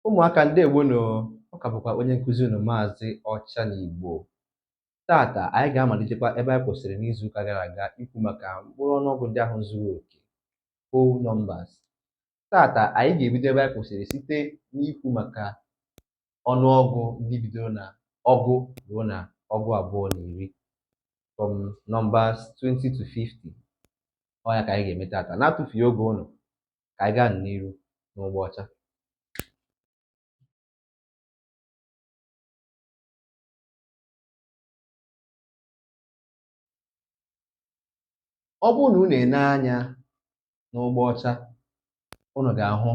Ụmụaka, ndewonu. Ọ ka bụkwa onye nkụzi unu, Maazị Ọchanigbo. Tata anyị ga-amalitekwa ebe anyị kwụsịrị n'izuụka gara aga ikwu maka mkpụrụ ọnụọgụ ndị ahụ zuru oke, whole numbers. Tata anyị ga-ebido ebe anyị kwụsịrị site n'ikwu maka ọnụọgụ ndị bidoro na ọgụ ruo na ọgụ abụọ na iri, from numbers 20 to 50. Ọ ya ka anyị ga-eme tata. Na-atụfughị oge ụnụ, ka anyị gaa n'iru n'ụgbọ ọcha. Ọ bụrụ na unu ene anya n'ụgbọ ọcha, unu ga-ahụ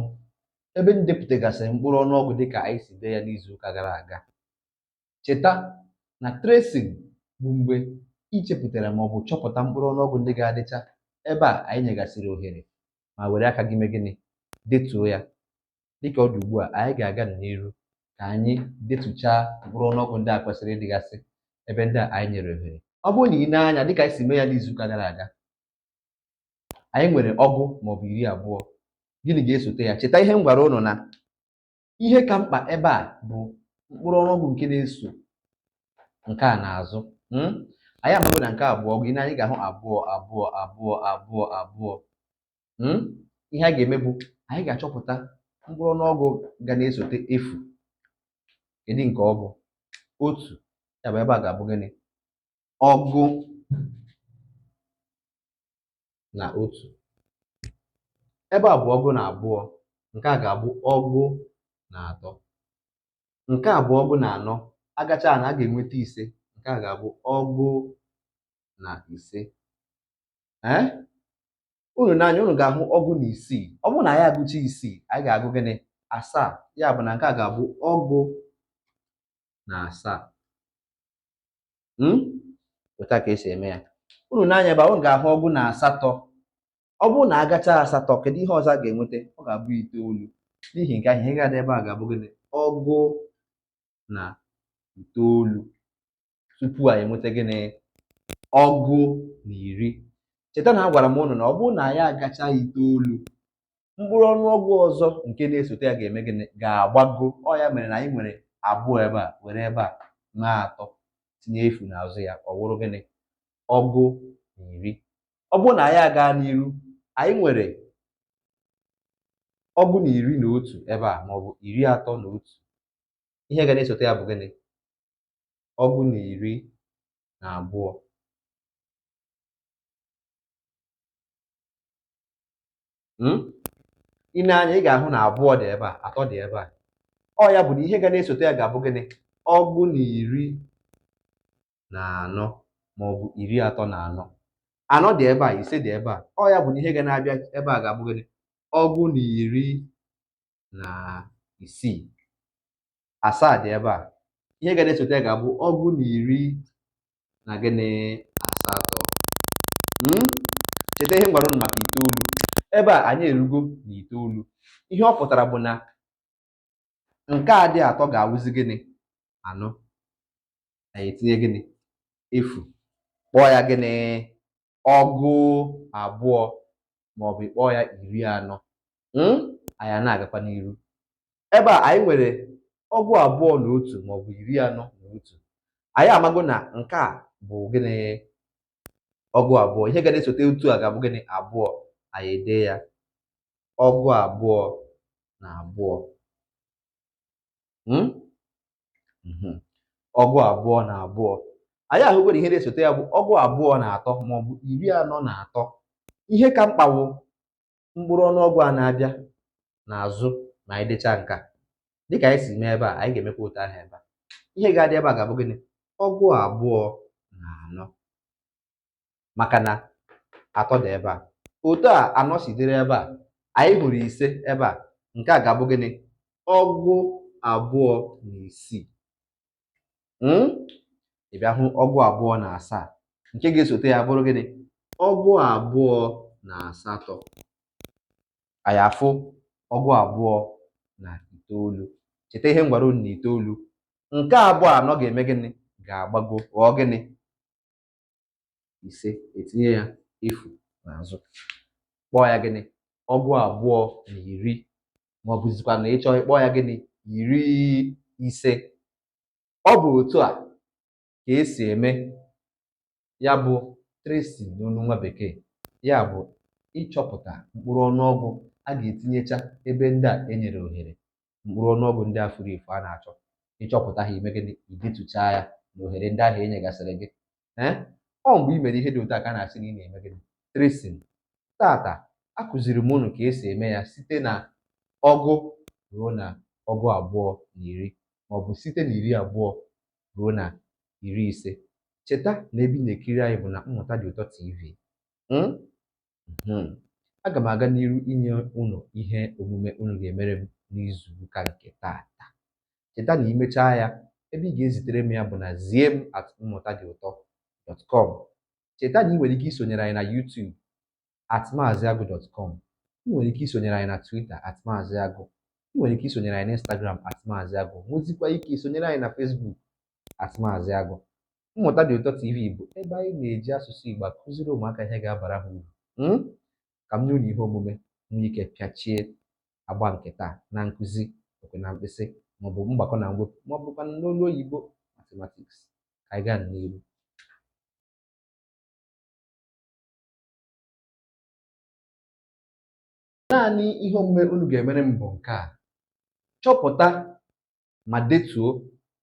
ebe m depụtagasịrị mkpụrụ ọnụọgụ dịka anyị si dee ya n'izuụka gara aga. Cheta na tracing bụ mgbe ị chepụtara maọbụ chọpụta mkpụrụ ọnụọgụ ndị ga-adịcha ebe a anyị nyegasịrị ohere, ma were aka gị mee gịnị? Detuo ya. Dịka ọ dị ugbu a, anyị ga-aga n'iru ka anyị detuchaa mkpụrụ ọnụọgụ ndị a kwesịrị ịdịgasị ebe ndị a anyị nyere ohere. Ọ bụrụ na ị nee anya dịka anyị si mee ya n'izuụka gara aga, anyị nwere ọgụ maọbụ iri abụọ. Gịnị ga-esote ya? Cheta ihe m gwara ụnụ na ihe ka mkpa ebe a bụ mkpụrụ ọnụọgụ nke na-eso nke a n'azụ. Anyị amago na nke abụọ ọgụ, anyị ga-ahụ abụọ abụọ abụọ abụọ abụọ. Ihe a ga-eme bụ anyị ga-achọpụta mkpụrụ ọnụọgụ ga na-esote efu. Kedu nke ọ bụ? Otu. Ya bụ ebe a ga-abụ gịnị? Ọgụ na otu. Ebe a bụ ọgụ na abụọ, nke a ga-abụ ọgụ na atọ. Nke a bụ ọgụ na anọ, agacha na a ga-enweta ise, nke a ga-abụ ọgụ na ise. Ee, unu n'anya unu ga-ahụ ọgụ na isii. Ọ bụrụ na anyị agụcha isii, anyị ga-agụ gịnị? Asaa. Ya bụ na nke a ga-abụ ọgụ na asaa. Otu a ka esi eme ya. Unu n'anya ebe a, unu ga-ahụ ọgụ na asatọ. Ọ bụrụ na agacha asatọ, kedu ihe ọzọ a ga-enweta? Ọ ga-abụ itoolu. N'ihi nke ahụ, ihe ga-adị ebe a ga-abụ gịnị? Ọgụ na itoolu. Tupu anyị enweta gịnị? Ọgụ na iri. Cheta na agwara m ụnụ na ọ bụrụ na anyị agacha itoolu, mkpụrụ ọnụọgụ ọzọ nke na-esote ya ga-eme gịnị? Ga-agbago. Ọ ya mere na anyị nwere abụọ ebe a, were ebe a nwee atọ, tinye efu n'azụ ya, ọ wụrụ gịnị? Ọgụ na iri. Ọ bụrụ na anyị aga n'iru, anyị nwere ọgụ na iri na otu ebe a, maọbụ iri atọ na otu. Ihe ga na-esote ya bụ gịnị? Ọgụ na iri na abụọ. I nee anya, ị ga-ahụ na abụọ dị ebe a, atọ dị ebe a. Ọ ya bụ na ihe ga na-esote ya ga-abụ gịnị? Ọgụ na iri na anọ maọbụ iri atọ na anọ. Anọ dị ebe a, ise dị ebe a. Ọ ya bụ na ihe ga na-abịa ebe a ga-abụ gịnị? Ọgụ na iri na isii. Asaa dị ebe a. Ihe ga na-esote ya ga-abụ ọgụ na iri na gịnị? Asatọ. Cheta ihe m gwara unu maka itoolu. Ebe a anyị erugo na itoolu. Ihe ọ pụtara bụ na nke a dị atọ ga-awụzi gịnị? Anọ. Anyị etinye gịnị? Efu. Kpọọ ya gịnị? Ọgụ abụọ maọbụ kpọọ ya iri anọ. Anyị na-agakwa n'iru. Ebe a anyị nwere ọgụ abụọ na otu maọbụ iri anọ na otu. Anyị amago na nke a bụ gịnị? Ọgụ abụọ. Ihe ga na-esote otu a ga-abụ gịnị? Abụọ. Anyị ede ya ọgụ abụọ na abụọ. Ọgụ abụọ na abụọ. Anyị ahụgo na ihe na-esote ya bụ ọgụ abụọ na atọ maọbụ iri anọ na atọ. Ihe ka mkpa wụ mkpụrụ ọnụọgụ a na-abịa n'azụ ma anyị dechaa nke a. Dịka anyị si mee ebe a, anyị ga-emekwa otu ahụ ebe a. Ihe ga-adị ebe a ga-abụ gịnị? Ọgụ abụọ na anọ. Maka na atọ dị ebe a. Otu a anọ si dịrị ebe a, anyị hụrụ ise ebe a. Nke a ga-abụ gịnị? Ọgụ abụọ na isii. Ị bịa hụ ọgụ abụọ na asaa. Nke ga-esote ya bụrụ gịnị? Ọgụ abụọ na asatọ. Anyị afụ ọgụ abụọ na itoolu. Cheta ihe m gwara unu na itoolu. Nke abụọ anọ ga-eme gịnị? Ga-agbago ghọọ gịnị? Ise. Etinye ya efu n'azụ. Kpọọ ya gịnị? Ọgụ abụọ na iri. Ma ọ bụzikwa na ị chọọ ịkpọ ya gịnị? 50. Ọ bụ otu a ka esi eme ya bụ tracing n'olu nwa bekee, ya bụ ịchọpụta mkpụrụ ọnụọgụ a ga-etinyecha ebe ndị a e nyere ohere, mkpụrụ ọnụọgụ ndị a furu efu a na-achọ. Ịchọpụta ha, ime gịnị? Idetuchaa ya na ohere ndị ahụ e nyegasịrị gị. Ee, ọ mgbe i mere ihe dị otu a ka a na-asị na ị na-eme gịnị? Tracing. Tata akụziri m unu ka esi eme ya site na ọgụ ruo na 20, maọbụ site na 20 ruo na 50. Cheta na ebe ị na-ekiri anyị bụ na Mmụta Dị Ụtọ TV. Aga m aga n'iru inye unu ihe omume unu ga-emere m n'izu ụka nke tata. Cheta na imechaa ya, ebe ị ga-ezitere m ya bụ na zie m@mmụtadịụtọ.com. Cheta na ị nwere ike isonyere anyị na YouTube @maaziagụ.com. Ị nwere ike isonyere anyị na Twitter @maaziagụ. Ị nwere ike isonyere anyị na Instagram @maaziagụ. Nwezikwa ike isonyere anyị na Facebook @maaziagụ. Mmụta Dị Ụtọ TV bụ ebe anyị na-eji asụsụ Igbo akụziri ụmụaka ihe ga-abara ha uru. Ka m nye unu ihe omume nwee ike pịachie agba nke taa na nkụzi okwe na mkpịsị, maọbụ mgbakọ na mwepụ, maọbụkwa n'olu oyibo mathematics. Ka anyị gaa n'iru. Naanị ihe omume unu ga-emere m bụ nke a: chọpụta ma detuo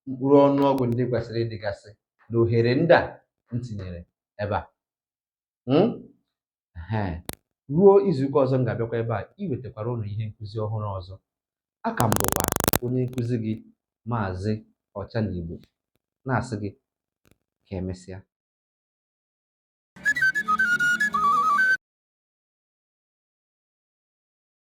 mkpụrụ ọnụọgụ ndị kwesịrị ịdịgasị na ohere ndị a m tinyere ebe a. Ruo izuụka ọzọ m ga-abịakwa ebe a iwetakwara unu ihe nkụzi ọhụrụ ọzọ. Aka m bụkwa onye nkụzi gị, Maazị Ọchanigbo, na-asị gị ka emesịa.